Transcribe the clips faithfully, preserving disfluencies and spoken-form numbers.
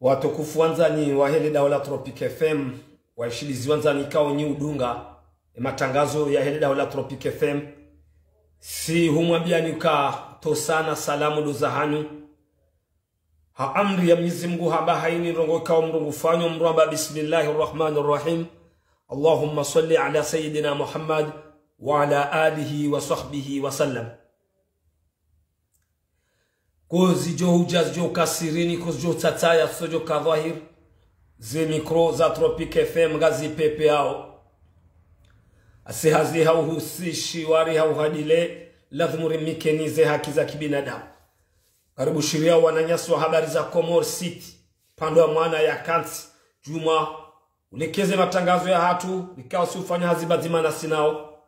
Watukufu wandzani wahe le daho la Tropic F M, waishilizi wandzani ikao nyi udunga e matangazo yahe le daho la Tropic F M, si humwambiani uka tosa na salamu ndo zahanyu. Ha amri ya Mnyezi Mngu hamba haini ndrongoo ikao mndru ngufanyo, mndru hamba: بسم الله الرحمن الرحيم. اللهم صل على سيدنا محمد وعلى آله وصحبه وسلم. Ko zidjo hudja zidjo ka sirini, ko zidjo tsatsaya, ko zidjo ka dhwahir, ze mikro za Tropic F M ngazi pepeao. Asi hazi hauhusishi wari hauhadile, lazimu rimikeni ze haki za kibinadamu. Ngaribushiriao wananyasi wa Habari za Comores City, pvandru ya mwana ya kantsi, djumwa, ulekeze matangazo yahatru, rikao si ufanya hazi pvadzima nasi nao.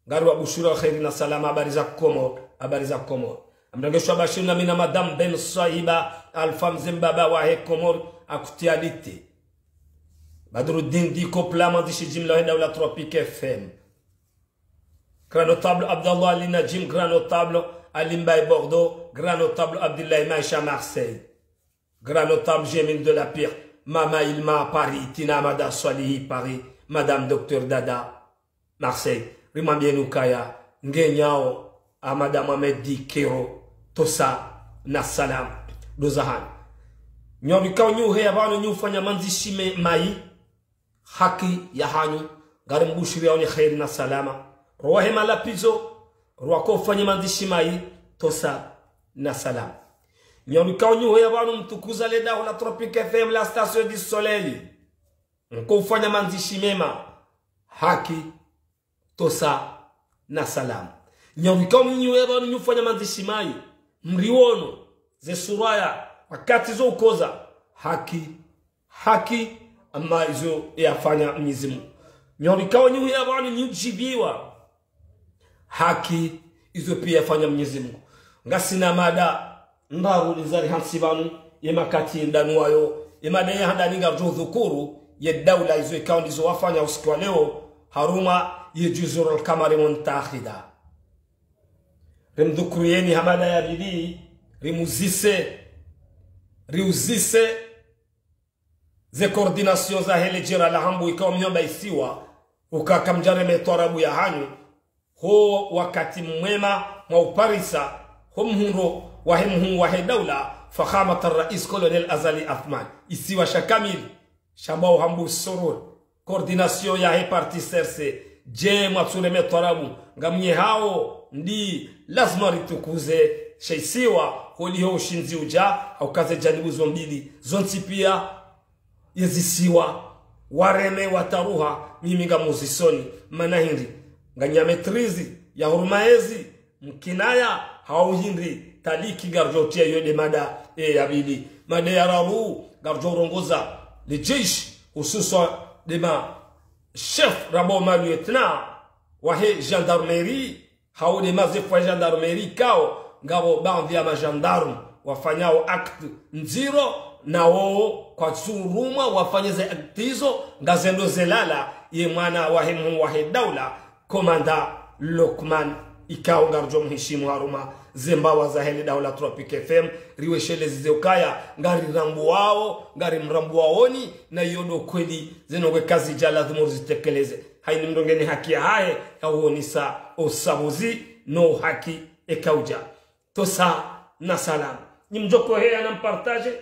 Ngariwabushiriao kheri na salama, Habari za Comores, Habari za Comores. Amrengeshwa Bashir na mi na Madame Ben Swahiba, Alpha Mze Mbaba wahe Comores, akutialite. Badruddin Diko Pla, mwandzishi jimla wahe daho la Tropic F M. Grand Notable Abdallah Ali Najim, Grand Notable Ali Mbaye Bordeaux, Grand Notable Abdoulaye Maisha Marseille. Grand Notable Jamil de la Pire, Mama Ilma Paris, Tina Amada Swalihi Paris, Madame Docteur Dada Marseille. Rimwambieni ukaya ngenyao Amada Mohamed Dikero, tosa na salam ndo zahanyu. Nyobi kao nyi uheya pvanu nyi ufanya mandzishi me-, mayi, haki yahanyu, ngarimbushiriaoni kheri na salama. Rowahe malapvizo, rowako ufanya mandzishi mayi, tosa na salama. Nyobi kao nyi uheya pvanu mtukuza le daho la Tropic F M, la station du soleil, mko ufanya mandzishi mema, haki, tosa na salama. Nyobi kao nyi uheya pvanu nyi ufanya mandzishi mayi, mriwono ze suraya wakati zo ukoza, haki, haki, ama izo yafanya Mnyezi Mngu. Nyobi kao nyi uheya pvanu nyi udjibiwa, haki, izo pia yafanya Mnyezi Mngu. Ngasina mada ndraru nizari hantsi pvanu, ye makati ndanu wayo, ye mada ya handani ngarijo dhukuru ye daula izo ikao ndizo wafanya usiku wa leo, harumwa ye Juzur al-Kamari Muntakhida. Rimdhukuriyeni ha mada ya pvili, rimuzise, riuzise ze coordination zahe le jera la Hambu ikao mnyomba isiwa, uka kamjareme twarabu yahanyu, ho wakati mwema mwa uparisa, ho mhundro wahe mhuu wahe daula, Fakhamat al-Rais Colonel Azali Athman, isiwa sha kamili, shambao Hambu Surur, coordination yahe parti C R C, je, mwatsureme twarabu, ngamnye hao, ndi, lazima ritukuze she isiwa, holiho ushindzi uja, hauka ze janibu zo mbili, zontsi pia, ye zisiwa, wareme wataruha, mimi ngamuzisoni, mana hindri, nganya maîtrise ya huruma yezi, mkinaya, hau hindri, taliki ngarijo tia yo nde mada, e, ya pvili. Mada ya raru, ngarijo rongoza le jeshi, hususwa nde ma chef rabo ma lieutenant wahe gendarmerie, hau nde ma chef wa gendarmerie kao, ngapvo baadhwi ya ma gendarme wafanyao acte ndziro, na wowo kwatsurumwa wafanye ze acte izo, ngazendo zelala, ye mwana wahe mhuu wahe daula, Komanda Lokman, ikao ngarijo mhishimu harumwa ze mbawa zahe le daho la Tropic F M, riweshelezi ze ukaya, ngarirambuwao, ngarimrambuwaoni, na iyo ndo kweli, zeno ngwe kazi ja lazimu rizitekeleze. Haini mndru ngena haki yahahe, ya uonesa usabuzi, no haki eka uja. Tosa na salama. Nyi mjo ko heya na mpartage.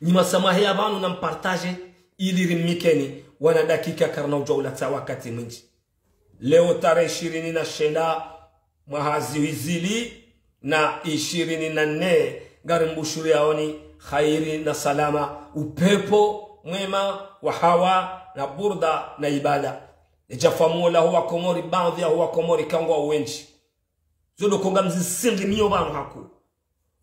Nyi masamahe ya pvanu na mpartage ili rimnikeni wana dakika karina ujo ulatsa wakati mwindji. Leo tarehi ishirini na shenda mwaha zihwi zili na ishirini na nne, ngarimbushuriyaoni khairi na salama, upepvo mwema wa hawa na burda na ibada. Ejafa muola ho wa Komori, baadhwi ya ho wa Komori kangwa wendji. Zo ndo ko ngamzisindri miyo pvanu haku.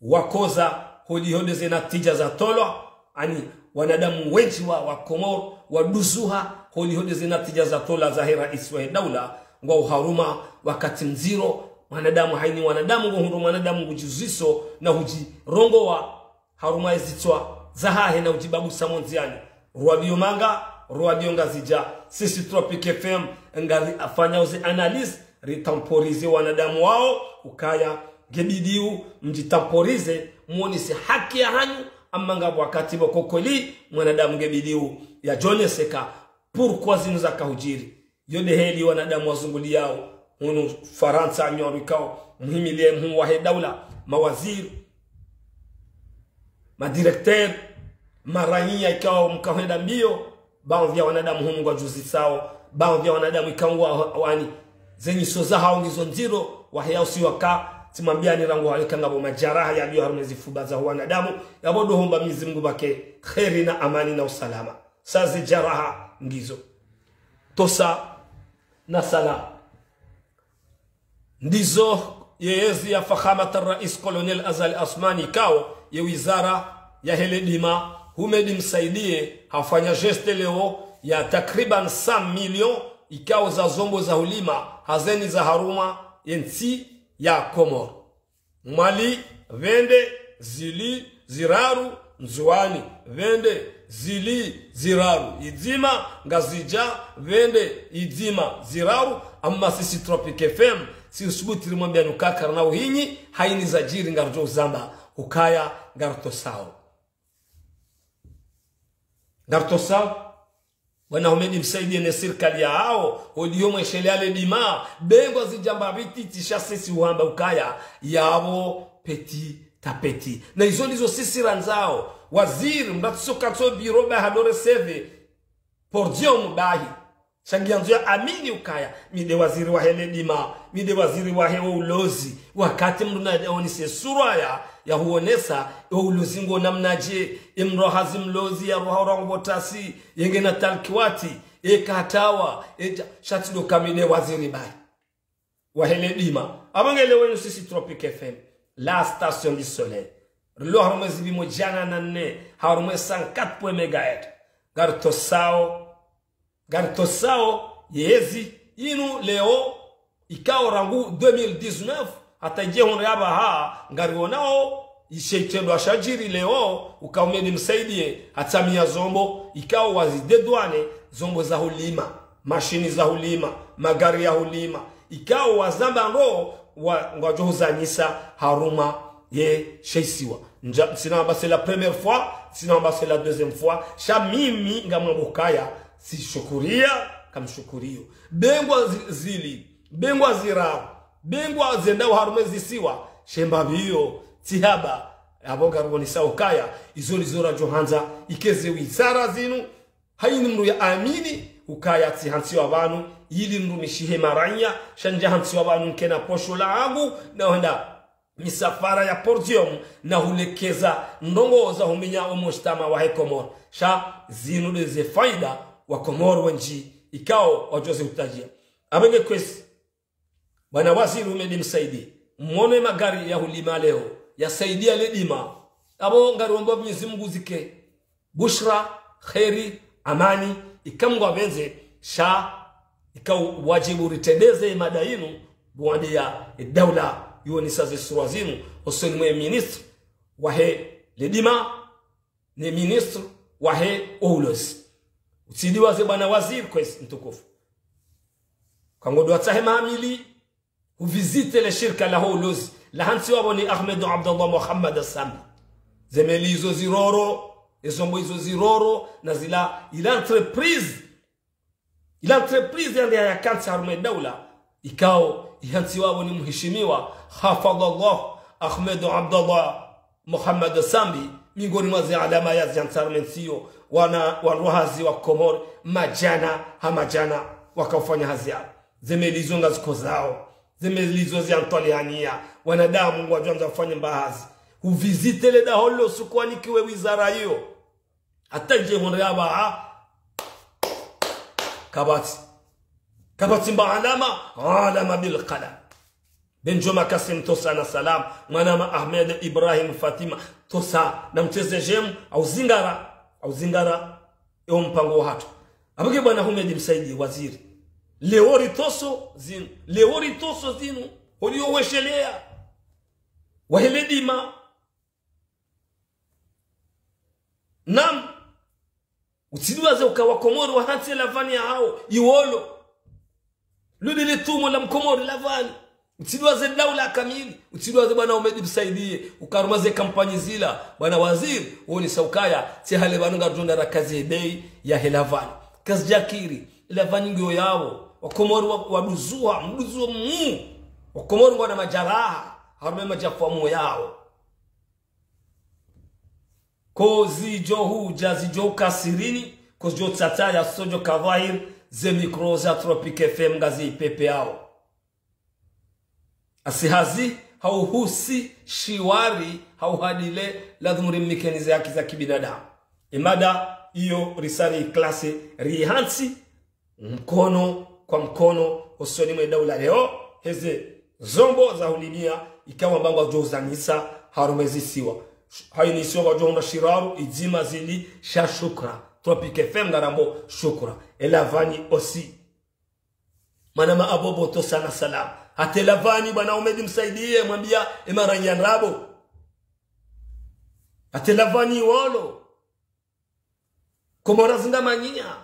Wakoza, holiho nde ze natija zatolwa, ani wanadamu wendji wa, wa Komori, waduzuha, holiho nde ze natija zatolwa zahe rais wahe daula, ngwao harumwa wakati mdziro, wanadamu haini wanadamu, ngohundro mwanadamu ngujizuiso na hujirongowa harumwa ezitswa zahahe na ujibabusa mondziani. Rwadio Manga, Rwadio Ngazidja, sisi Tropic F M, ngari afanya uze analyse, ritemporize wanadamu wao, ukaya, ngebidiu, mjitemporize, muonese haki yahanyu, Amma ngapvo wakati pvo ko kweli mwanadamu nge bidiu yadjoneseka pourquoi zinu zaka hudjiri. Yo nde heli wanadamu wazunguliyao hunu Farantsa, nyo rikao muhimiliye mhuu wahe daula, mawaziri, madirecteur, maraiya ikao mkahwenda mbiyo, baadhwi ya wanadamu hunu ngwadjuzisao, baadhwi ya wanadamu ikao ngwa wani, ze nyiso zahao ngizo ndziro, waheya usiwaka, tsimwambiyani rangu waleka ngapvo majaraha yaliyo harumwa ze fuba za wanadamu, yapvo ndo homba Mwenyezi Mungu pvake kheri na amani na usalama. Sa ze jaraha ngizo. Tosa na salama. Ndizo ye yezi ya Fakhamat Rais Colonel Azali Assoumani ikao ye wizara yahe le dima, Houmed Msaidié, hafanya geste leo ya takriban cent millions ikao za zombo za hulima, hazeni za harumwa ye ntsi ya Komori. Mwali, pvende, zili, ziraru, Ndzuwani, pvende, zili, ziraru, Idzima, Ngazidja, pvende, Idzima, ziraru, amma sisi Tropic F M, si usubuti rimwambiyani ukaya karina uhinyi, hayini zadjiri ngaridjo uzamba, ukaya ngaritosao. Ngaritosao. Bwana Houmed Msaidié ne sirikali yahao, odiyo mwesheleya le dima, be ngwazidjamba pviti tsi sha sisi uhamba ukaya, yapvo petit à petit. Na izo ndizo sisi randzao, waziri, mndru atsisoka tso biro bahi hado receve, podium bahi. Sha ngiyandzo ya amini ukaya, mi nde waziri wahe le dima, mi nde waziri wahe wo ulozi, wakati mndru nadje aonese sura ya, ya huonesa, wo ulozi ngo namnadje, e mndru hazi mlozi ya roha urangu botasi, yenge na talkiwati, e katawa, e dja, sha tsi ndo ka mi nde waziri bahi. Wahe le dima. Apvo nge leo wenu sisi Tropic F M, la station du soleil. Rilo harumwa ze pvimo djana na nne, harumwa cent quatre point un mégahertz. Ngaritosao, ngaritosao, yezi, inu leo, ikao rangu deux mille dix-neuf, hata idje hondre apvaha, ngarionao, ishe itrendwa shadjiri leo, uka Houmed Msaidié, hatsamiya zombo, ikao wazidédouané, zombo za hulima, mashini za hulima, magari ya hulima, ikao wazamba ndo, wa, ngwadjo huzanyisa harumwa ye she isiwa. Ndja, tsina hamba c'est la première fois, tsina hamba c'est la deuxième fois. Sha mimi ngamwambo ukaya, tsishukuriya, kamshukuriyo. Be ngwa zi-, zili, be ngwa ziraru, be ngwa zendao harumwa ze zisiwa, she mbapvi iyo, tsi haba, apvo ngarionesa ukaya, izo ndizo radjo handza, ike ze wizara zinu, hayini mndru ya amini, ukaya tsihantsiwa pvanu, ili mndru mishihe maraiya, sha ndja hantsiwa pvanu nkena posho lahangu, na hwenda misafara ya podium, na hulekeza ndrongoo za huminya o mujtama wahe Komori. Sha zinu nde ze faida wa Komori wendji, ikao wadjo zi hutadjia. Apvo nge kwezi, bwana waziri Houmed Msaidié, mwono ye magari ya hulima leo, yasaidia le dima. Apvo ngariomba Mwenyezi Mungu zike bushra, kheri, amani, ika Mungu apvendze, sha, ika wadjibu ritrendeze ye mada yinu, bwande ya, e daula, yonesa ze sura zinu, osoni mwe ministre, wahe, le dima, ne ministre wahe o ulozi. Utsidiwaze bwana waziri kwezi mtukufu. Kangodjo tsahe maha mili, huvizite le shirika laho ulozi, lahantsiwa pvo ni Ahmed Abdallah Mohamed Sambi. Ze meli izo ziroro, e zombo izo ziroro, na zila, ila entreprise Ila entreprise yande ya yakantsi harumwa e daula, ikao ihantsiwa pvo ni muhishimiwa, hafadhallah, Ahmed Abdallah Mohamed Sambi, mingoni mwa ze alama ya zihantsi harumwa e ntsi iyo, wana, wandru hazi wa Komori, madjana, ha madjana, waka ufanya hazi yapvo. Ze meli izo ngazikozao, ze meli izo ziantwalihaniya, wanadamu ngwadjo andza ufanya mba hazi. Huvizite le daho lo suku wanikiwe wizara iyo. Hata idje hondre apvaha. Kapvatsi. Kapvatsi mba alama, alama bil qalam. Benjoma Kasim tosa na salam. Mwanama Ahmed Ibrahim Fatima tosa na mteze jemu, au zingara, au zingara, ewo mpango wahatru. Apvo nge bwana Houmed Msaidié waziri. Leo ritoso zinu, leo ritoso zinu, holiyo wesheleya. Wahe le dima, Naam. Utsidiwaze uka wa Komori wahantsi lavani yahawo, iwolo. Ludi litumo la Mkomori lavani. Utsidwaze daula kamili, utsidwaze bwana Ahmed Msaidie, uka harumwa ze kampanyi zila, bwana waziri, wonesa ukaya, tsi hale pvanu ngarudjo ndra rakaze bei yahe lavani. Kazidjakiri, lavani ngiyo yawo, wakomori wa, waduzuha, mduzuho muu, wakomori ngwana majaraha, harumwa madjafu muu yawo. Ko zidjo hudja zidjo kasirini, ko zidjo tsatsa ya sodjo kadhwahir, ze mikro za Tropic F M ngazi pepe yawo. Asi hazi, hau husi, shiwari, hau hadile, ladhimu rimnikeni ze haki za kibinadamu. Emada, iyo risari klase, rihantsi, mkono kwa mkono, hosoni mwe daula leo, heze zombo za hulimia, ikawa mbangu wa djo uzanisa, harumwa ezi siwa. Hayini siwa wadjo hundra shiraru, idzima zili, sha shukra. Tropic F M ngarambo, shukra. Elavani aussi. Mwana ma abobo Tosana salam. Hata elavani bwana Ahmed Msaidie, mwambia, emaranyi ya ndrabo. Hata elavani wolo. Komori zindamanyia.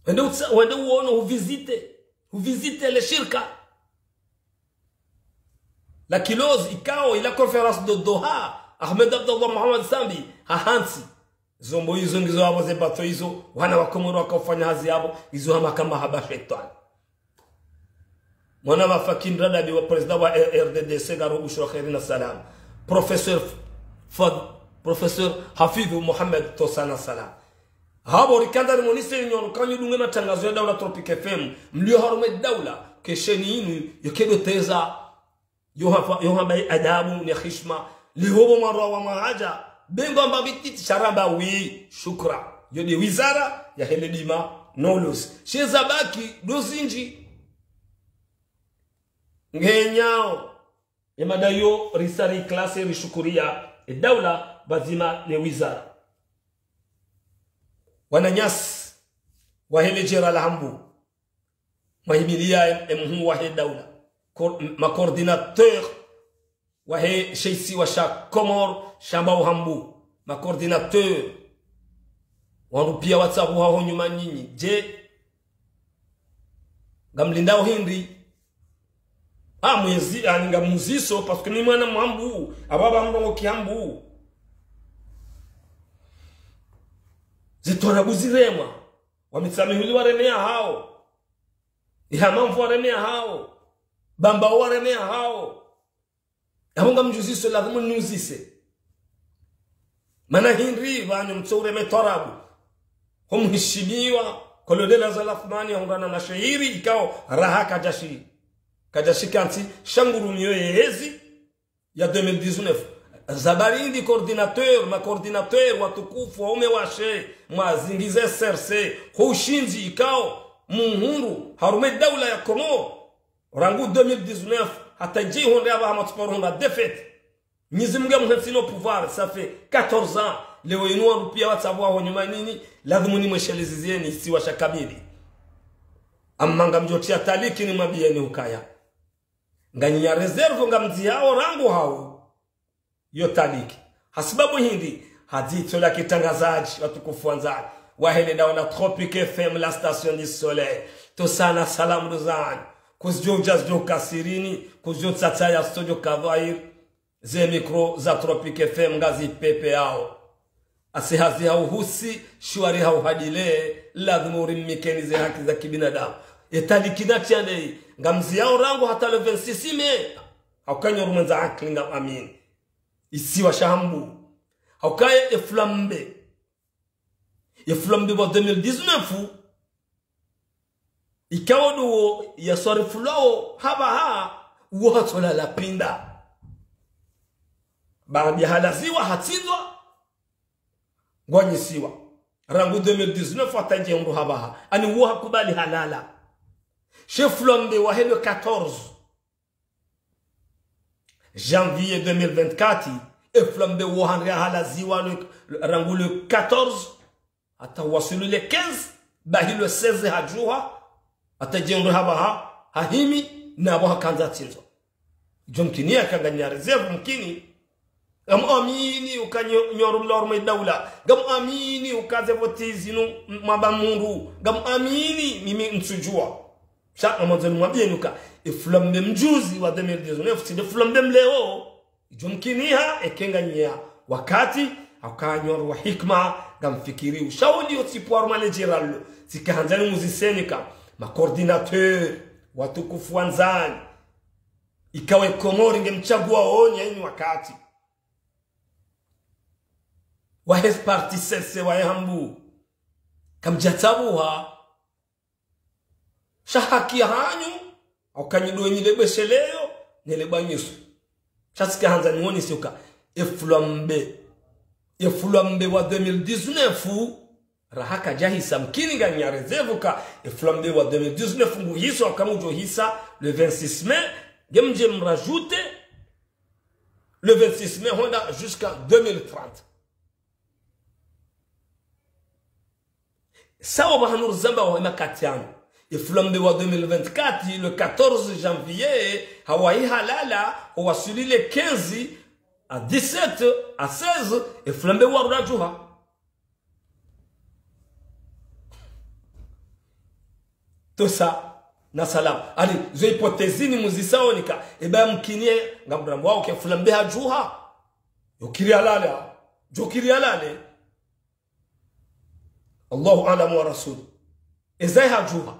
Wende utsa-, wende uono, uvisite. Uvisite le shirika. La kilozi, ikao, ila conférence de Doha, Ahmed Abdallah Mohamed Sambi, hahantsi. Zombo izo ngizo apvo ze bato izo, wana wa Komori waka ufanya hazi yapvo, izo hama kama haba shetwani. Mwana ma Fakim Radabi wa président wa R D D C, ngaro bushra kheri na salam. Professeur Fad-, Professeur Hafidhu Mohamed Tosana salam. Hapvo rikandza rimonise nyo, kanyu dunge matangazo ya daula Tropic F M, mlio harumwa daula, kesheni inu, yo kedo teza, yo hafa-, yo hamba adabu ne hishma, lihobo marwa wa mahaja, bengo amba bititi sha ramba wi, shukra. Yo de wizara, yahe ledima, no ulozi. She zabaki, do zindji. Ngenyao, emada yo risari klase rishukuria, edaula, pvadzima ne wizara. Wananyasi, wahe le jera la Hambu. Mwahimilia em-, emhuu wahe daula. Ko-, ma coordinateur wahe she isiwa sha Komori, shamba uhambu. Ma coordinateur. Wandru pia watsahuha ho nyuma nyinyi. Je, ngamlindao hindri? Ah, mwezi, ani ngamuziso, parce que mi mwana mhambu, apvo apva mrongo kihambu. Zitwarabu ziremwa. Wamitsamihuli wareme yahao. Ihamamvu wareme yahao. Bambao wareme yahao. Apvo ngamdjuziso, ladhimu niuzise. Mana hindri, pvanyu mtso ureme twarabu. Ho mhishimiwa, Colonel Azali Assoumani, yahundrana na shehiri, ikao raha kadjashi. Kadjashi kantsi, sha ngurumiyo yehezi, ya deux mille dix-neuf. Zabari indi coordinateur, ma coordinateur, watukufu, waume washe, mwazingize S R C, ho ushindzi ikao, muhundru, harumwa daula ya Komori, rangu deux mille dix-neuf, hata djihundre apvaha matsuparu hundra défaite. Mnyezi Mungu yamhentsi no pouvoir, ça fait quatorze ans, leo inu wandru pia watsahuha ho nyuma nyinyi, ladhimu nimweshelezizeni isiwa sha kabili. Amma ngamdjo tria taliki nimwambieni ukaya. Nganyi na réserve ngamdziyao rangu hau. Yo taliki. Hasibabu hindri, hadzitso la kitrangazadji, watukufu wandzani. Wahe le daula Tropic F M, la station du soleil. Tosana salam nduzani. Kuzidjo udja zidjo kasirini, kuzidjo tsatsa ya sodjo kadhwahir. Ze mikro za Tropic F M ngazi pepe yao. Asi hazi hau husi, shiwari hau hadile, ladhimu urimnikeni ze haki za kibinadamu. Etaliki na tiandei, ngamdziyao rangu hata le vingt-six mai. Hauka nyi rumwendza akili ngam amini. Isiwa sha Hambu. Hauka ye eflambe. Eflambe wa deux mille dix-neuf. Ikao ndo wo yaswarifulwao hapvaha, wo hatsola lapinda. Baada halaziwa hatsindzwa, ngwanyisiwa. Rangu deux mille dix-neuf hata djehundru hapvaha. Ani wo hakubali halala. She flambe wahe le quatorze janvier deux mille vingt-quatre, eflambe wo handre halaziwa le, le, rangu le quatorze, hata wasulu le quinze, bahi le seize hadjuha, hata djehundru hapvaha, hahimi, na apvo hakandza tsindzwa. Djo mkini yaka nganyi na réserve mkini. Ngam amini uka nyo-, nyo rumla harumwa daula. Ngam amini uka ze voti zinu m-, mwaba mundru. Ngam amini mimi ntsudjua. Sha, ngamwandzo nimwambiyeni uka, e flambeau mdjuzi wa deux mille dix-neuf, tsi nde flambeau mleo. Idjo mkiniha, eka nganyi na wakati, hauka nyi wandru wa hikima, ngamfikiri ushauri yo tsipvaro manager lo, tsika handza nimuziseni ka, ma coordinateur, watukufu wandzani, ikao e Komori ngemtsaguao nyi hayina wakati. Wahe parti C R C, wahe Hambu. Kamdjatsabuha. Sha haki hanyu, hauka nyi ndo nyi lebesheleyo, ne lebanyiso. Sha tsika handza niwonese uka, e flambeau. E flambeau wa deux mille dix-neuf, raha kadjahisa, mkini nganyi na réserve ka, e flambeau wa deux mille dix-neuf nguhiswa, hauka ngudjo hisa le vingt-six mai, ngemdje mrajouter le vingt-six mai, hwenda jusqu'à deux mille trente. Sawa pvahanu rizamba wahe makati yanu. E flambeau wa deux mille vingt-quatre, le quatorze janvier, hawahi halala, hawaswili le quinze, à dix-sept, à seize, e flambeau warudi djuha. Tosa, na salam. Ani, zo hypothèse ni muzisao nika, eba mkini, ngamdrambo wao ke flambeau hadjuha. Yo kiri halala, djo kiri halala. Allahu a'lam wa rasul. Eza hadjuha.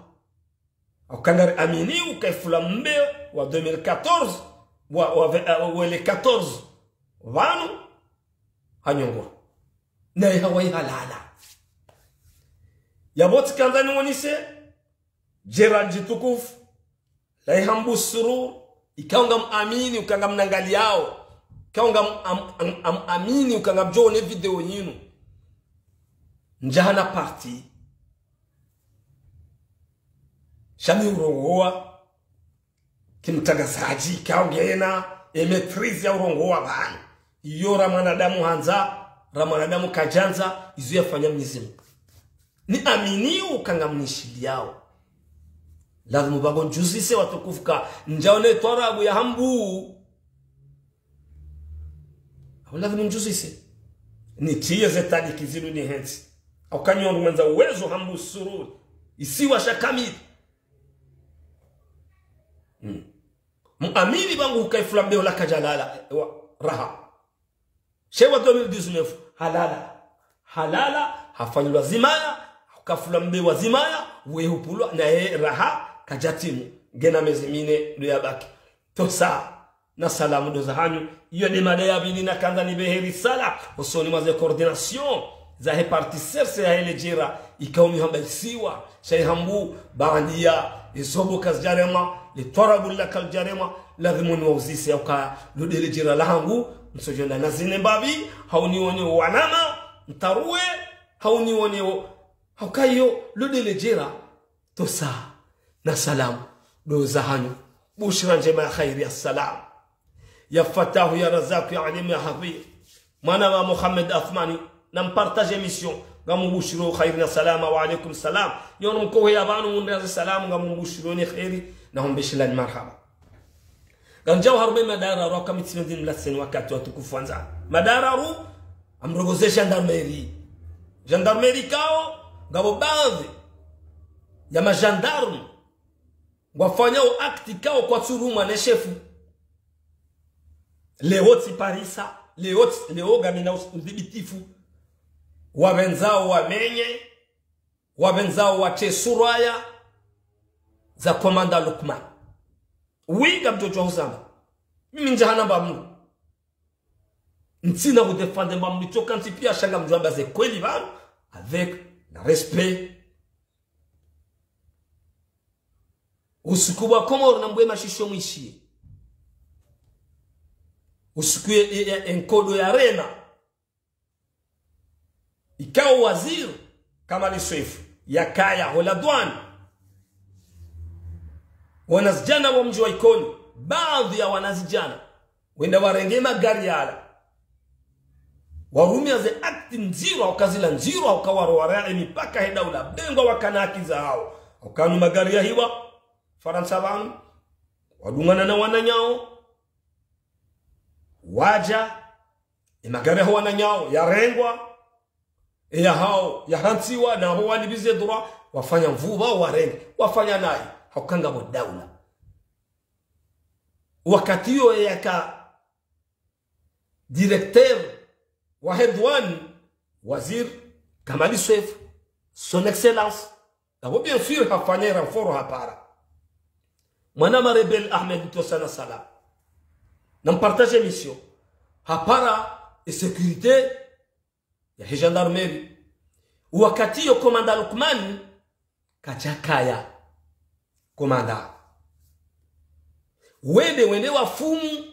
Hauka ngari amini uka e flambeau wa deux mille quatorze, wa, wa, wa, wa le quatorze, pvanu, hanyongwa. Naye hawahi halala. Yapvo tsika handza niwonese, Gérald djitukufu, lahe Hambu Sururu, ikao ngamwamini, uka ngamnangaliyao, ikao ngam, am, am, am, amini, uka ngamdjo wone video yinu. Ndjahana parti. Sha mi urongowa, ki mtrangazadji, ikao ngena, e maîtrise ya urongowa pvanu. Iyo ra mwanadamu handza, ra mwanadamu kadjandza, izo yafanya Mwenyezi Mungu. Niamini uka ngamnishiliyao. Lazimu pvangu ndjuzise watukufu ka, ndjaone twarabu ya Hambu. Hau lazimu ndjuzise. Nitiye ze tadiki zinu nihentsi. Hauka nyi wandru mwendza uwezo Hambu Sururu. Isiwa sha kamili. Hmm. Mwamini pvangu uka e flambeau la kadjalala, wa, raha. She wa deux mille dix-neuf, halala. Halala, hafanyilwa zimaya, hauka flambeau wa zimaya, we hupvulwa, naye raha, kadjatimu. Ngena mezi mine, ndo yabaki. Tosa, na salamu ndo zahanyu, iyo nde mada ya pvili nakandza nipvehe risala, hosoni mwa ze coordination, zahe parti C R C yahe le djera, ikao mi hamba isiwa, sha e Hambu, baandiya, e zombo kazidjarema, le twarabu la kalidjarema, lazimu niwauzise hauka, lo nde le djera lahangu, mtsodjo wenda na zine mbapvi, hau niwone wanama, mtaruwe, hau niwone o, hauka iyo, lo nde le djera, tosa, na salamu, ndo zahanyu, bushra ndjema ya khairi ya salam. Ya Fattahu, ya Razaku, ya Alimu, ya Khabir. Mwana wa Mohamed Athmani, nampartage émission, ngamumbushiro khairi na salama, wa alaikum salam. Nyi wanu mkohweya pvanu mundre ze salamu, ngamumbushiro ni khairi, na humbeshelani marhaba. Ngandjao harumwa mada raru, hauka mi tsi ndzi mlaseni wakati watukufu wandzani. Mada raru, ngamrongoze gendarmerie. Gendarmerie ikao, ngapvo baadhwi ya ma gendarme, ngwafanyao acte ikao kwatsurumwa ne shefu. Leo tsiparisa, leo tsi, leo ngamina us-, udhibitifu. Wapvendzao wamenye, wapvendzao watre suraya za komanda Lukman. Wi ngamdjodjuwa huzamba. Mimi ndjahana mba mnu. Ntsina hudéfendre mba mnu tsoka ntsi piya sha ngamdjo wamba ze kweli pvanu, avec le respect. Usiku wa Komoro na mbwe mashisho mwishiye. Usiku ye, ye, ye, enkodo ya rena. Ikao waziri Kamali Swefu, yakaya ho la douane. Wanazidjana wa mdji wa Ikoni, baadhwi ya wanazidjana, wenda warenge magari yala. Warumia ze acte ndziro, hauka zila ndziro, hauka waro wara emipaka he daula, bengwa wakana haki zahao. Hauka nu magari yahiwa, Farantsa pvanu, wadungana na wananyawo, wadja, emagari yaho wananyawo, yarengwa, eyahao, yahantsiwa, na ho walipvize droit, wafanya nvuu pvao warenge, wafanya nayi. Hauka ngapvo daula. Wakati uwo yaka directeur wahe douane, waziri Kamali Seif, son excellence. Ngapvo bien sûr hafanya renfort hapara. Mwana ma rebelle Ahmed Tosa na Salam. Na mpartage émission. Hapara e sécurité yahe gendarmerie. Wakati uwo commandant Lukmani kadjakaya commandant. Wende, wende wafumu,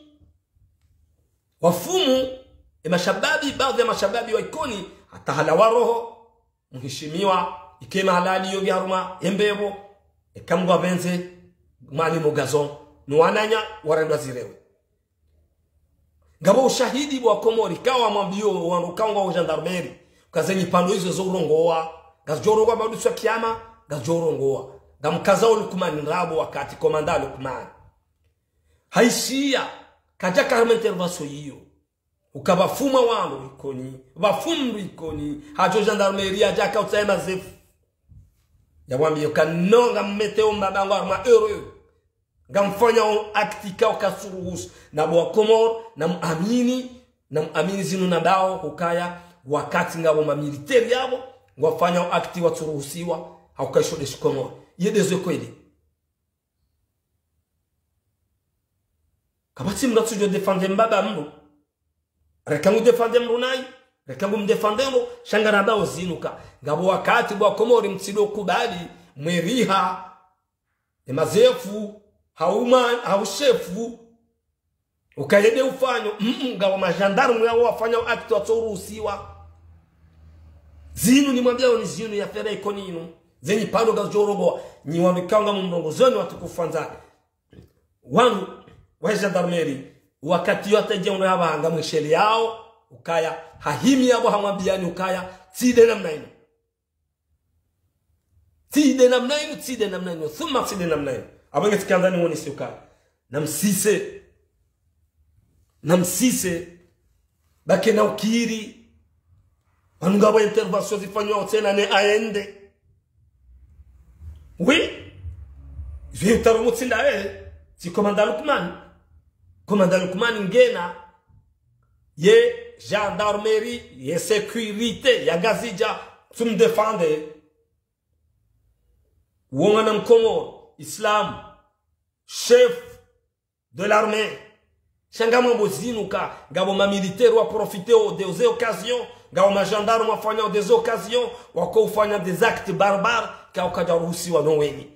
wafumu, e mashababi, baadhi ya mashababi wa Ikoni, hata halawa roho, mheshimiwa, ike mahalali yo ngi harumwa, e mbepvo, eka Mngu apvendze, mwalimu Gazon, no wananya, warendwa zirewe. Ngapvo ushahidi wa Komori, kawa mwambio wandru kawa ngwao gendarmerie, uka ze nyipvandro izo zo urongowa, ngazidjo urongowa mauri siku ya kiyama, ngazidjo urongowa. Ngamkaza o Lukmani ndrabo wakati, commandant Lukmani. Haishiya, kadjaka harumwa intervention iyo. Uka pvafumwa wandru Ikoni, pvafumwa mndru Ikoni, hadjo gendarmerie, hadjaka utsaha e mazefu. Yawambiye uka no, ngammeteo mbaba ngwa harumwa erreur. Ngamfanyao acte ikao katsuruhusu. Na bo wa Komori, na muamini, na muamini zinu nambao, hukaya, wakati ngapvo ma militaire yapvo, ngwafanyao acte watsuruhusiwa, hauka isho nde shikomori. Ye ndezo kweli. Kapvatsi mndru atsudjo défendre mbaba mndru. Reka ngu défendre mndru nayi, reka ngu mdéfendre mndru, sha ngarambao zinu ka. Ngapvo wakati bo wa Komori mtsidjo kubali, mweriha, e mazefu, hauma, haushefu, uka ye nde ufanyo, mm, mm, ngapvo ma gendarme yao wafanyao acte watsuruhusiwa. Zinu nimwambiao ni zinu ya fera Ikoni inu. Ze nyipvandro ngazidjo urongowa, nyi wandru ikao ngamumrongozo nyi watukufu wandzani. Wandru wa gendarmerie, wakati uwo hata dje undru yapvo ngamwishiliyao, ukaya, hahimi yapvo hamwambiyani ukaya, tsi nde namna inu. Tsi nde namna inu, tsi nde namna inu, thumma tsi nde namna inu. Apvo nge tsikandza niwonese ukaya. Namsise. Namsise. Ba kena ukiri. Pvanu ngapvo intervention zifanywao tsena ne A N D. Oui. Zitaro mutsinda, eh. Tsi commandant Lukmani. Commandant Lukmani ngena ye gendarmerie, ye sécurité, ya Ngazidja, tsumdéfendre. Wo mwana mkomori, Islam, chef de l'armée. Sha ngamwambo zinu ka, ngapvo ma militaire waprofiteo de ze occasion, ngapvo ma gendarme wafanyao de ze occasion, wako ufanya des actes barbares, ka ukadjaruhusiwa no wenyi.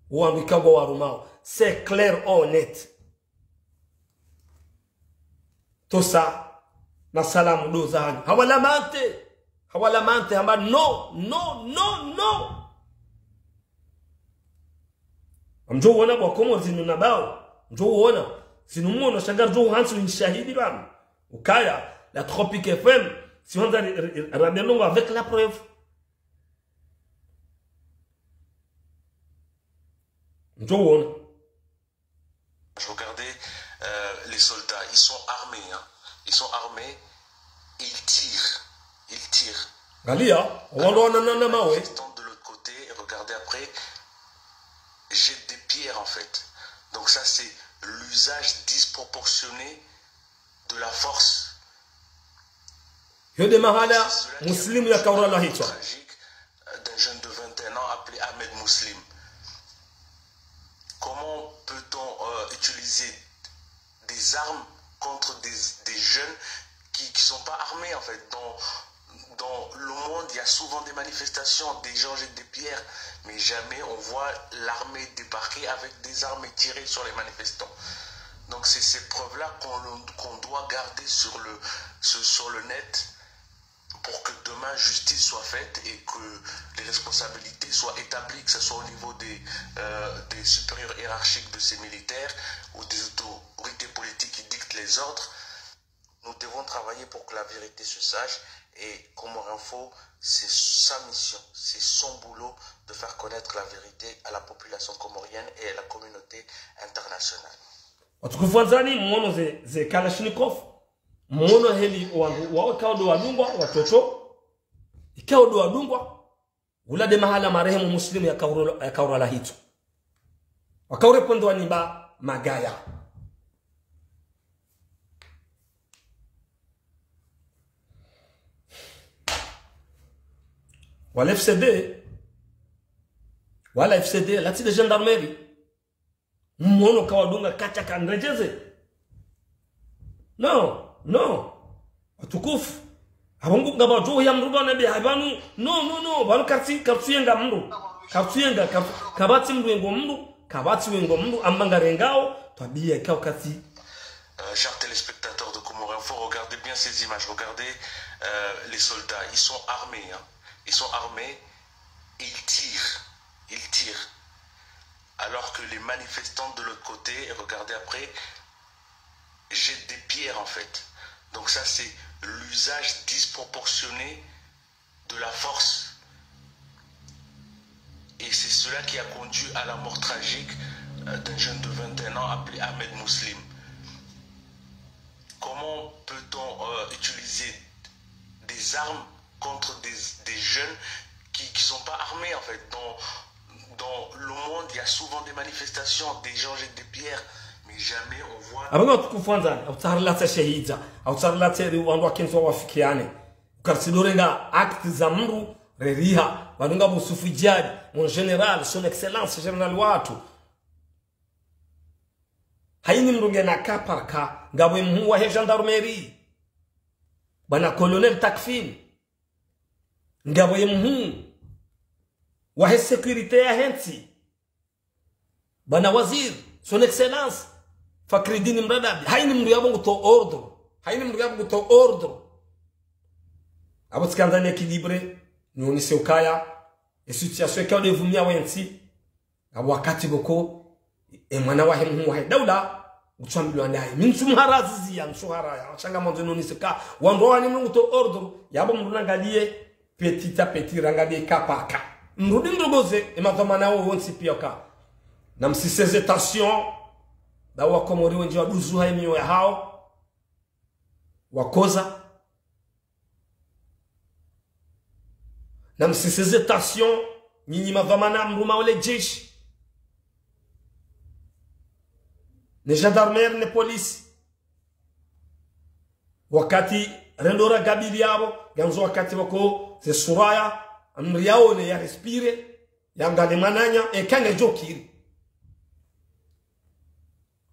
Wandru ikao ngwawarumao. C'est clair, honnête. Tosa na Salamu ndo zanyu. Hawalamante. Hawalamante, hamba no, no, no, no. Ngamdjo uona bo wa Komori zinu nambao. Ngamdjo uona. Zinu mwono, sha ngaridjo uhantsi unishahidi pvanu. Ukaya, la Tropic F M, si on a ra-, ra-, rambiya ndrongo avec la preuve. Ngamdjo uona. Je regardais, euh, les soldats, ils sont armés, hein. Ils sont armés, ils tirent, ils tirent. Ngaliya, wandru wana na, na mawe. Manifestants de l'autre côté, et regardez après, jettent des pierres en fait. Donc ça c'est l'usage disproportionné de la force. Yo nde mahala Muslim yakaurala hitswa. Tragique, euh, d'un jeune de vingt et un ans appelé Ahmed Muslim. Comment peut-on, euh, utiliser des armes contre des, des jeunes qui, qui sont pas armés, en fait ? Dans, dans le monde, il y a souvent des manifestations, des gens jettent des pierres, mais jamais on voit l'armée débarquer avec des armes et tirer sur les manifestants. Donc c'est ces preuves-là qu'on, qu'on doit garder sur le, sur, sur le net pour que demain justice soit faite et que les responsabilités soient établies, que ce soit au niveau des, euh, des supérieurs hiérarchiques de ces militaires ou des autorités politiques qui dictent les ordres. Nous devons travailler pour que la vérité se sache et Comores Info, c'est sa mission, c'est son boulot de faire connaître la vérité à la population comorienne et à la communauté internationale. Watukufu wandzani, mwono ze, ze Kalachnikov, mwono heli wandru, wawe ikao ndo wadungwa, watoto, ikao ndo wadungwa, ula nde mahala marehemu Muslim yakaurala, yakaurala hitswa. Waka urépondre waniamba magaya. Wala F C D, wala F C D, la tsi de gendarmerie. Mwono kawadunga katsa kandrejeze. No, no. Watukufu. Apvo ngu ngapvo djo ya mdru pvanu be, apvanu. No, no, no. Pvanu kartsi, kartsi yenga mdru. Kartsi yenga, kartsi, kapvatsi mdru yengo mdru. Kapvatsi wengo mdru. Amba ngarengao. Twabiya ikao kartsi. Euh, chers téléspectateurs de Comores Info, regardez bien ces images. Regardez, euh, les soldats. Ils sont armés, hein. Ils sont armés. Ils tirent. Ils tirent. Alors que les manifestants de l'autre côté, regardez après, jettent des pierres en fait. Donc ça, c'est l'usage disproportionné de la force. Et c'est cela qui a conduit à la mort tragique, euh, d'un jeune de vingt et un ans appelé Ahmed Muslim. Comment peut-on, euh, utiliser des armes contre des, des jeunes qui, qui sont pas armés, en fait ? Dans, dans le monde, il y a souvent des manifestations, des gens jettent des pierres, mais jamais on voit... Apvo nga watukufu wandzani, autsaha rilatse shehidza, autsaha rilatse ri wandru wakentsi wawafikiane. Ukartsi dorenga acte za mdru, reriha, wandru ngapvo Yusufu Djihadi, mon général, son excellence, général watru. Hayini mdru ngena cas par cas, ngapvo ye mhuu wahe gendarmerie. Bwana Colonel Takfin. Ngapvo ye mhuu wahe sécurité yahe ntsi. Bwana waziri, son excellence, Fakridine Mradabi. Hayini mdru yapvo nguto ordre. Hayini mdru yapvo nguto ordre. Apvo tsikandza ni équilibre, nionese ukaya, e situation ikao de vumia wentsi. Apvo wakati pvoko, e mwana wahe mhuu wahe daula, ngutswambilwa ndaye. Mi ntsu mharaziziya, ntsu haraya. Washanga mwandzo nonise ka, wandru wani mdru nguto ordre, yapvo mdru nangaliye, petit à petit, rangaliye cas par cas. Mdru di mdru goze, e madhwamana wo wontsi piya ka. Namsise ze tension, ba wakomori wendji waduzuha e miyo yahao, wakoza. Namsise ze tension, nyinyi madhwamana mrumao le jeshi, ne gendarmerie, ne police. Wakati rendo ragabili yapvo, ngandzo wakati pvoko ze suraya, amri yaone ya respire, yangale mwananya, eka ngedjo kiri.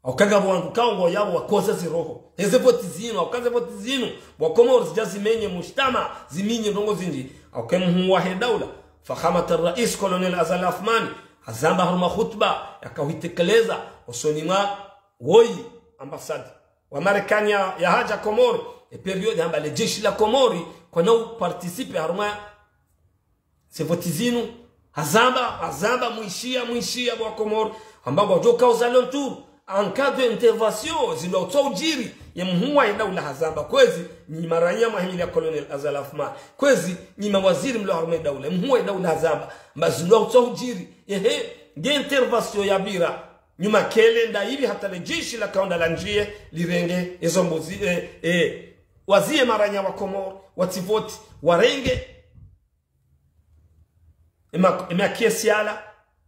Hauka ngapvo wandru kaongo yapvo wakoza ziroho. Eze voti zinu, hauka ze voti zinu, bo wakomori zidja zimenye mujtama, zimenye ndrongo zindji. Hauka mhuu wahe daula, Fakhamat al-Rais Colonel Azali Assoumani, hazamba harumwa khutba, yakao huitekeleza, osoni mwa woyi ambassade wa Marekani ya, yahadja Komori, e période hamba le jeshi la Komori, kwana uparticiper harumwa ze voti zinu, hazamba, hazamba, mwishiya, mwishiya, bo wakomori, hamba ngwadjo ka aux alentours, en cas d'intervention, zindrwa utso udjiri, ye mhuu wahe daula hazamba, kwezi, nyi maranya mwahimiliya Colonel Azali Assoumani, kwezi, nyi mawaziri mlo harumwa e daula, ye mhuu wahe daula hazamba, mba zindrwa utso udjiri, ehe, nge intervention yapvira, nyuma kele nda ipvi hata le jeshi lakaonda landjiye, lirenge, ezo mbuzi, eh, eh, waziye maranya wa Komori, watsi voti, warenge, ema, ema kesi yala,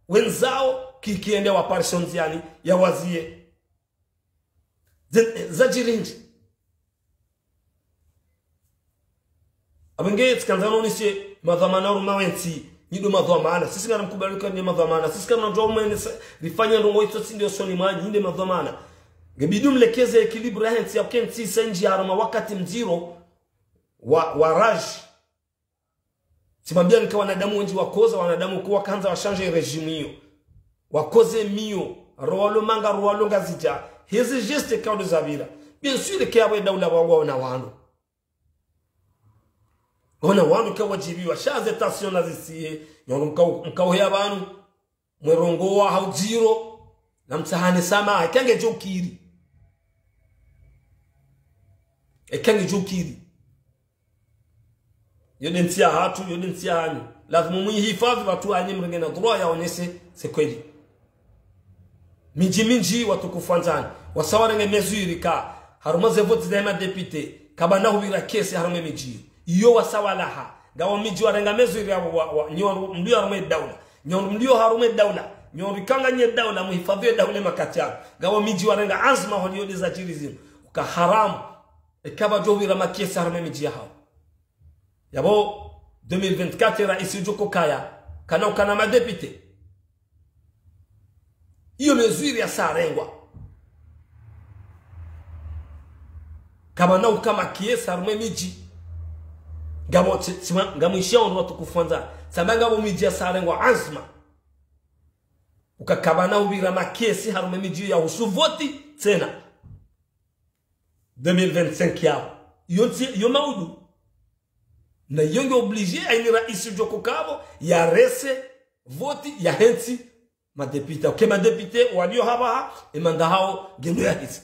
wendzao, ki, kiende wa parisho ndziani, ya waziye. Ze, zadjiri ndji. Apvo nge tsikandza nonise madhwamana harumwa wentsi, nyi ndo madhwamana. Sisi ngana mkubali ka nyi madhwamana. Sisi kana djo mwenesa, rifanya ndrongo itso tsi nde osoni mwanyu, nyi nde madhwamana. Ngebidi mlekeze équilibre yahe ntsi, hauka e ntsi isa ndji harumwa wakati mdziro wa, wa rage. Tsimwambiyani ka wanadamu wendji wakoza, wanadamu ko wakandza washanje régime iyo. Wakoze miyo, rowalo manga, rowalo ngazidja. Heze geste kaodo zapvira. Bien sûr, ke yapvo e daula pvangwa ona wanu. Ona wanu kawadjibiwa, sha ze tension nazisiye, nyono mkao, mkao heya pvanu. Mwerongowa ha udziro, namtsahane samaha, eka ngedjo ukiri. Eka ngedjo ukiri. Yo nde ntsi yahatru, yo nde ntsi yahanyu. Lazimu muyihifadhwi, pvatsu hanyu mrenge na droit ya onese, se kweli. Mindji mindji watukufu wandzani, wasa warenge mesure ka, harumwa ze voti za ema député, kapvana hupvira kesi harumwa e midji. Iyo wasa walaha, ngawo midji warenga mesure ya wa, wa, nyi wandru mlio harumwa e daula. Nyi wandru mlio harumwa e daula. Nyo rikanga nye daula, muhifadhwi ye daula makati yanu. Ngapvo midji warenga anzma holiho ndeza djiri zinu. Uka haramu. Eka pvadjo pvira makesi harumwa emidji yahawo. Yapvo deux mille vingt-quatre raisi udjo kaya, kana ukana madéputé. Iyo mesure yasarengwa. Kapvana uka makesi harumwa emidji. Ngapvo tsi-, tsima-, ngamwishiya ondro watukufu wandzani. Tsamba ngapvo midji yasarengwa anzma. Uka kapvana upvira makesi harumwa emidji yahusu voti tsena. Deux mille vingt-cinq yapvo. Iyo ntsi, iyo maudu. Na iyo nge obligé, haina raisi udjo kaya pvo, yarese voti, yahentsi madéputé. Uka madéputé walio hapvaha, emanda hawo ngeno yahisa.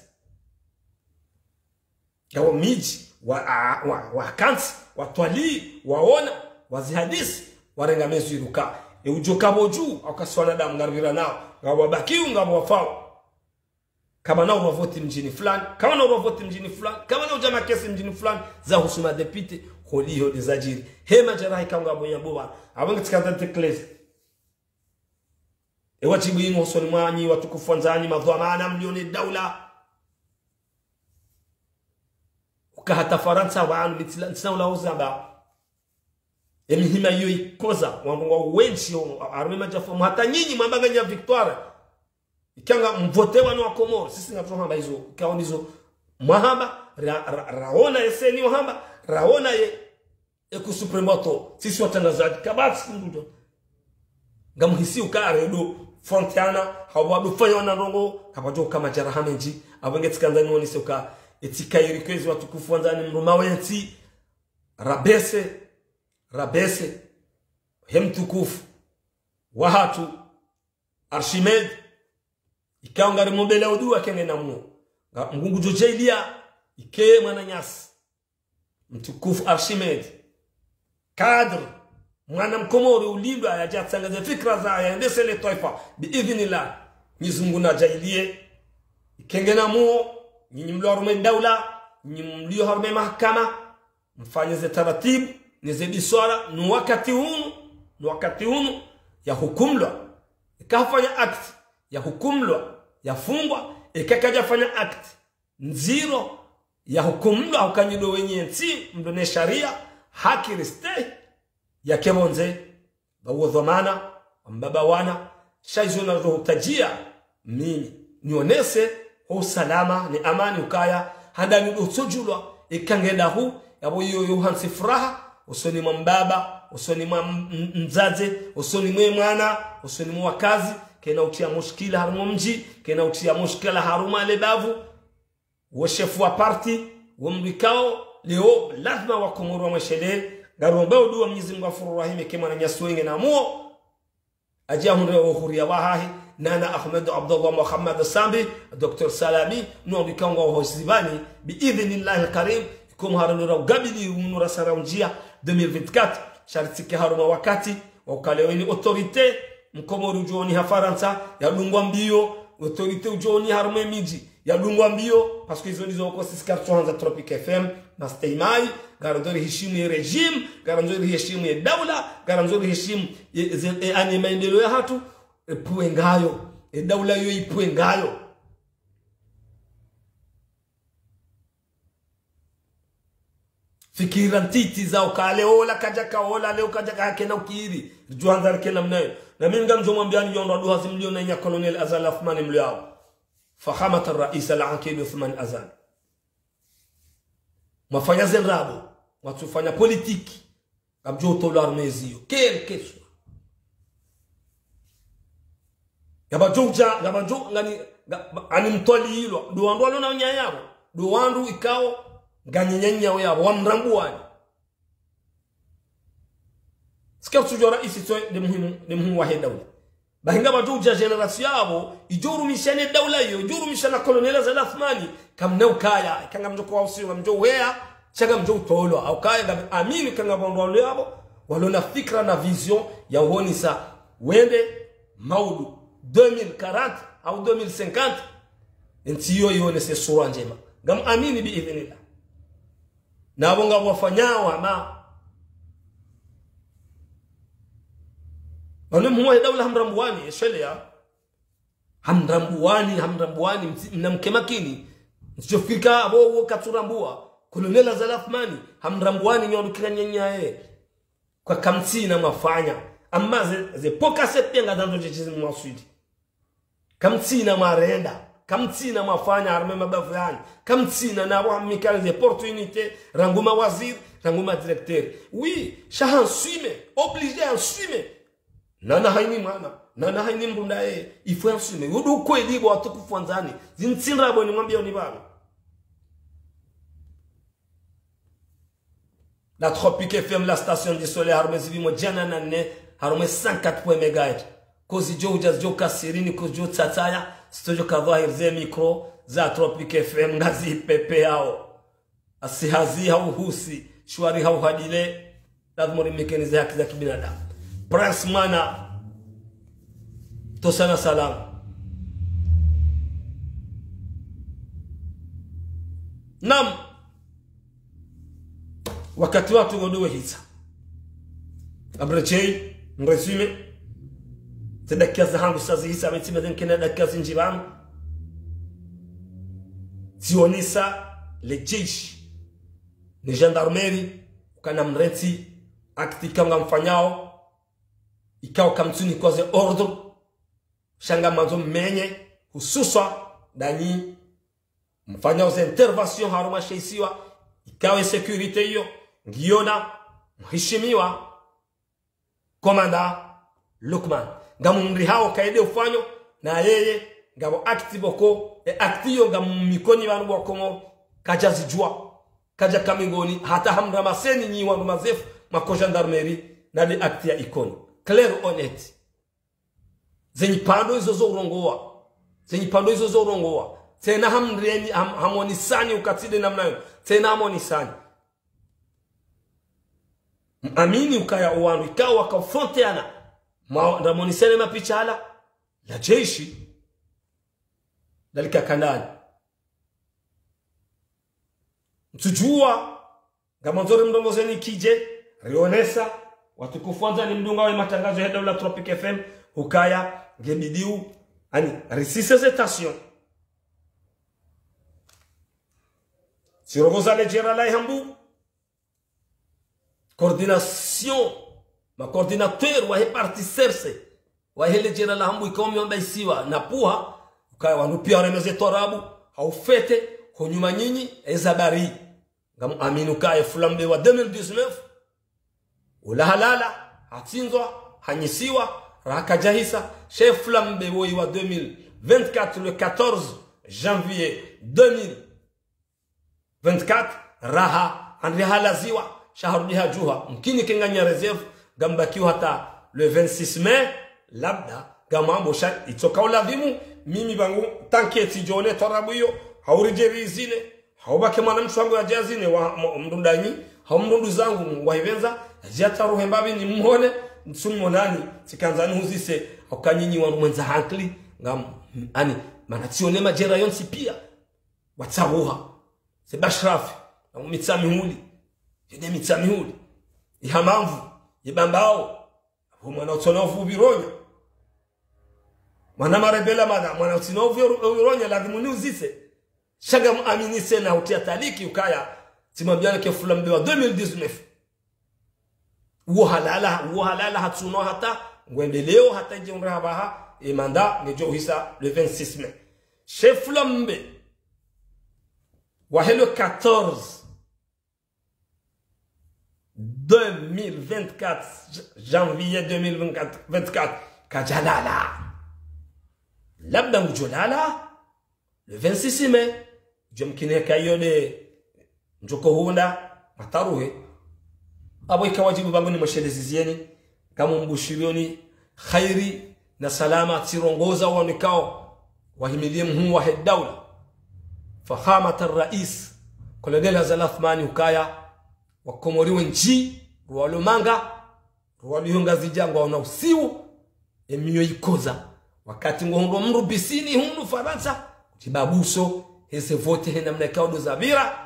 Ngapvo midji, wa, a, wa, wakantsi, watwalii, waona, wazihadisi, warenga mesure uka. E udjo kapvo dju, hauka si wanadamu ngaripvira nao. Ngapvo wabakiyo, ngapvo wafao. Kapvana urwa voti mdjini fulani, kapvana urwa voti mdjini fulani, kapvana udja makesi mdjini fulani, zahusu madéputé, holiho ndeza djiri. He madjaraha ikao ngapvo yapvo pvanu. Apvo nge tsikandza nitekeleze. E wadjibu inu hosoni mwanyu, watukufu wandzani, madhwamana mlio ne daula. Uka hata Farantsa pvanu, mi tsila, ntsina ula uzamba. Emihima iyo ikoza, wandru ngwao wendji, o, harumwa emadjafu, hata nyinyi, mwamba nganya victoire. Ikao ngamvote wanu wa Komori, sisi ngatsuhamba izo, ikao ndizo mwahamba, ra, ra, raona ye CENI wahamba, raona ye, e Cour suprême wato, sisi watrangazadji, kapvatsi mndru. Ngamhisi uka redo, frontiana, hawadu fanya wana ndrongo, kapvadjo uka madjaraha mendji, apvo nge tsikandza nionese uka, etsika iri kwezi watukufu wandzani mruma wentsi, rabese, rabese, he mtukufu, wahatru, Archimède, ikao ngari mombelea udua eka ngena muo. Nga Mngu ngudjo djaaliya, ike mwananyasi. Mtukufu Archimède. Cadre. Mwana mkomori ulindwa yadje yatsangaze fikira za yaendese le twaifa. Bi idhnillah. Mwenyezi Mngu nadjaaliye. Eka ngena muo. Nyinyi mlio harumwa daula. Nyinyi mlio harumwa mahakama. Mfanye ze taratibu, ne ze biswara, no wakati unu, no wakati unu, yahukumlwa. Eka hafanya acte, yahukumlwa, yafungwa, eka kadjafanya acte ndziro, yahukumlwa, hauka nyi ndo wenye ntsi, mdo ne sharia, haki ristehi, yake pvondze, ba uwo dhwamana, wa mbaba wana, sha izo nazo hutadjia, mimi, nionese, ho usalama, ne amani ukaya, handani ndo utsodjulwa, eka nge dahu, yapvo iyo yo hantsi furaha, usoni mwa mbaba, usoni mwa m-, m-, mdzadze, usoni mwe mwana, usoni mwe wakazi, kena utriya mushkila harumwa mdji, kena utriya mushkila harumwa le bavu, wo shefu wa parti, wo mdru ikao, leo, lazima wa Komori wamweshelee, ngaromba udua Mwenyezi Mngu Ghafuru Rahim, eke mwananyasi wenge na muo, adje ahundre wo huriya wahahe, nana Ahmed Abdallah Mohamed Sambi, Docteur Salami, no wandru ikao ngwao ho zibani, bi idhnillahil karim, iko muharano ra ugabili unu ra sara unjia, deux mille vingt-quatre, sha ritsike harumwa wakati, wa ukaleweni autorité, mkomori udjo ni ha Farantsa, yadungwa mbio, autorité udjo ni harumwa emidji, yadungwa mbio, parce que izo ndizo oko sisi karitsuhandza Tropic F M, mastehi mai, ngarandzo riheshimu ye régime, ngarandzo riheshimu ye daula, ngarandzo riheshimu ye, ze, e, ani maendeleo yahatru, epvuwe ngayo, e daula iyo ipvuwe ngayo. Fikira ntiti za ukaya leo ola kadjaka ola, leo kadjaka hakena ukiri. Ridjuhandza rikena mnayo. Na mimi ngamdjo mwambiani yo ndo aduha zi mlio na inya Colonel Azali Assoumani mlio yao. Fakhamat al-Rais al-Aqid Othman Azali. Mwafanya ze ndrabo. Mwatsufanya politique. Ngamdjo utolwa harumwa eziyo. Quel que soit. Ngapvadjo udja, ngapvadjo, ngani, nga, ani mtwalilwa. Ndo wandru walo na unyaya yapvo. Ndo wandru ikao, nganyi nyanya yapvo. Wamrambuwani. Sika kutsudjua raisi tso nde muhimu, nde muhimu wahe daula. Bahi ngapvadjo udja génération yapvo, idjo urumisha ne daula iyo, idjo urumisha na Colonel Azali Assoumani, kamna ukaya, eka ngamdjo kwa usiwa, ngamdjo uheya, sha ngamdjo utolwa, hau kaya ngamamini eka ngapvo wandru walo yapvo, walo na fikira na vision ya uhonesa, wende, maudu, deux mille quarante, hau deux mille cinquante, entsi iyo ionese sura ndjema. Ngamamini bi idhnillah. Na apvo ngapvo wafanyao hama. Pvanu mhuu wahe daula hamrambuwani, esheleya. Hamrambuwani, hamrambuwani, mtsi-, mnamke makini. Mtsidjofikiri ka apvo wo katsurambua. Colonel Azali Assoumani, hamrambuwani nyi wandru kira nyanyaye. Kwa kamtsina mwafanya. Amma ze, ze pokase pia ngadandzo djedjezi mwaswidi. Kamtsina mwarenda. Kamtsina mwafanya harumwa mabavu yanyu. Kamtsina na wamikale ze opportunité, rangu mawaziri, rangu madirecteur. Oui, sha hanswime, obligé hanswime. Nana hayini mwana, nana hayini mdru ndaye, il faut hanswime. Yo ndo ukweli bo watukufu wandzani. Zintsi ndrabo nimwambiao ni pvanu. La Tropic F M, la station du soleil, harumwa zipvimo djana na nne, harumwa cent quatre point un mégahertz. Ko zidjo udja zidjo kasirini, ko zidjo tsatsaya, zitodjo ka dhwahiri ze micro za Tropic F M, ngazipvepveyao. Asi hazi hau husi, shwari hau hadile, lazima urimikeni ze haki za kibinadamu. Prince Mwana, tosana salama. Naam. Wakati watru ngodo wehisa. Abrechei, mrésumé. Ze dakika zahangu sa zihisa, metsime ze nkena dakika zindji pvanu. Tsionesa le jeshi ne gendarmerie, ukana mrentsi, acte ikao ngamfanyao, ikao kamtsunikwa ze ordre, sha ngamandzo mmenye, hususwa ndanyi mfanyao ze intervention harumwa she isiwa, ikao ye sécurité iyo, ngiyo na mheshimiwa Komanda Lukman. Ngamumrihao kaide ufanyo, na yeye, ngapvo acte pvoko, e acte iyo ngamumikoni pvanu bo Komoro, kadjazidjua, kadjaka mengoni, hata hamramaseni nyi wandru mazefu, mako gendarmerie, na nde acte ya ikoni. Clair, honnête. Ze nyipvandro izo zo urongowa. Ze nyipvandro izo zo urongowa. Tsena hamreni, ham-, hamonisani uka tsi nde namna yo. Tsena hamonisani. Mwamini ukaya owandru ikao waka affrontéana. Mwa-, ramonisene mapicha hala. La jeshi. Dalika kandani. Ntsudjua, ngamandzo rimrongozeni kidje, rionesa, watukufu wandzani mdungao ye matangazo ya daula Tropic F M, ukaya, ngebidiu, ani, risise ze tension. Tsirongoza le djera la Ihambu, coordination, ma coordinateur wahe parti serse, wahe le djera la Hambu ikao mi wamba isiwa, na puha, ukaya wanu pia wareme ze twarabu, hau fête, ho nyuma nyinyi, eza bari. Ngamuamini ukaya flambeau wa deux mille dix-neuf, ula halala, hatsindzwa, hanyisiwa, raha kadjahisa, she flambeau woyi wa deux mille vingt-quatre, le quatorze janvier deux mille vingt-quatre, raha, handri halaziwa, sha harudi hadjuha, mkini kenganya réserve, ngambakiwa hata le vingt-six mai, labda, ngamambo sha, itsoka uladhimu, mimi pvangu, tanki etsi djone twarabu iyo, hau ridjeri izine, hau pvake mwana mshe wangu yadje azine, wa, mo-, mdru ndanyi, hau mdru nduzangu, Mungu wahipvendza, yadje ataruhe mbapvi ni mhone, ntsu mhonani, tsikandza nihuzise, hauka nyinyi wandru mwendza hankili, ngam, ani, mana tsione madjera yontsi pia. Watsabuha. Ze Bashrafi. Na Mitsamihuli. Yende Mitsamihuli. Ihamamvu. Ibambao. Apvo mwana utsina uvu uvironya. Mwana marebela mana. Mwana utsina uvu uvironya. Ladhimu niuzise. Sha ngamuaminise na utia taliki ukaya. Tsimwambiana ke flambeau wa deux mille dix-neuf. Uwo halala, uwo halala hatsuno hata, ngwendeleo hata idje undra habaha, e mandat, ngedjo uhisa le vingt-six mai. She flambeau, wahe le quatorze, deux mille vingt-quatre, j-, janvier deux mille vingt-quatre, vingt-quatre, kadjalala. Labda ngudjolala, le vingt-six mai, djo mkine kayo de, ndjoko hunda, mataruhe. Apvo ika wadjibu pvangu nimweshelezi zieni, ngamumbushirioni, khairi, na salama, tsirongoza wanikao, wahimilie mhuu wahe daula. Fakhamat ar-rais, Colonel Azali Assoumani ukaya, wakomori wendji, ruwalo manga, ruwalo yo Ngazidja ngwaona usiu, emiyo ikoza. Wakati ngohundro mdru bisini hunu Farantsa, kutibabuso, heze vote he namna ikao ndo zapvira.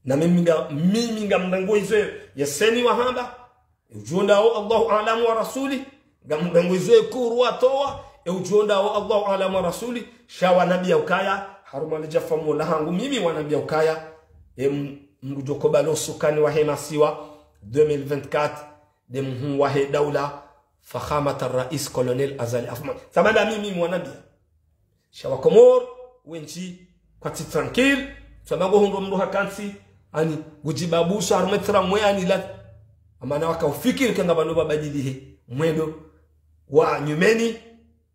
Na mimi nga, mimi ngamrengo izo ye CENI wahamba, udjo ndao Allahu a'lamu wa rasuli, ngamrengo izo ye cour watowa, E udjo ndao Allahu a'lam wa rasuli, sha wanambia ukaya, harumwa le djafa mola hangu mimi wanambia ukaya, e m-, mdru djo kobalo usukani wahe masiwa, deux mille vingt-quatre, nde mhuu wahe daula, Fakhamat al-Rais Colonel Azali Assoumani. Tsamanda mimi mwanambia. Sha wa Komori, wendji, kwatsi tranquille, tsamanda ngo hundro mdru hakantsi, ani, ngudjibabusa, harumwa tramway, ani la. Amana waka ufikiri kanga pvanu pvabadilihe mwendo wa nyumeni,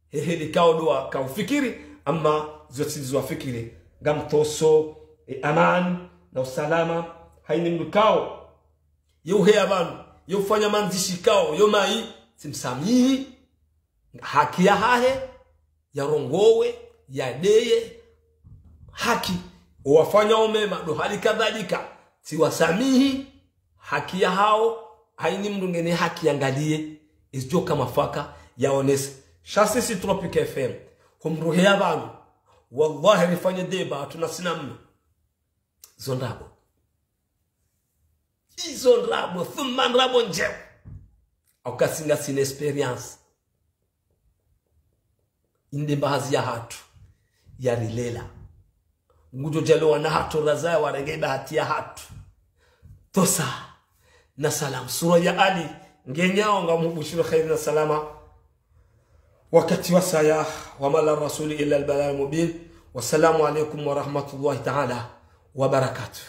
hehe likao ndo waka ufikiri, ama zontsi ndizo wafikiri. Ngamtsoso, e, amani, na usalama, haina mdru kao. Ye uheya pvanu, ye ufanya mandzishi kao, yo mayi, tsimsamihi, haki yahahe, yarongowe, yadeye, haki. Owafanyao mema, ndo hali kadhalika, tsiwasamihi, haki yahao, haina mdru ngena haki yangaliye, isidjoka mafaka, yaonese. Sha sisi Tropic F M, humdru heya pvanu, wallahi rifanye débat, hatsina sina mno. Zo ndrabo. Izo ndrabo, thumma ndrabo ndjema. Au kasi ngasina expérience. Inde mbahazi yahatru, yarilela. Ngudjo djaliwa na hatru razaya warenge bahati yahatru. Tosa, na salam. Sura ya Ali, ngenyao ngamhubushiro kheri na salama. Wakati wasaya, وما على الرسول إلا البلاغ المبين. والسلام عليكم ورحمة الله تعالى وبركاته.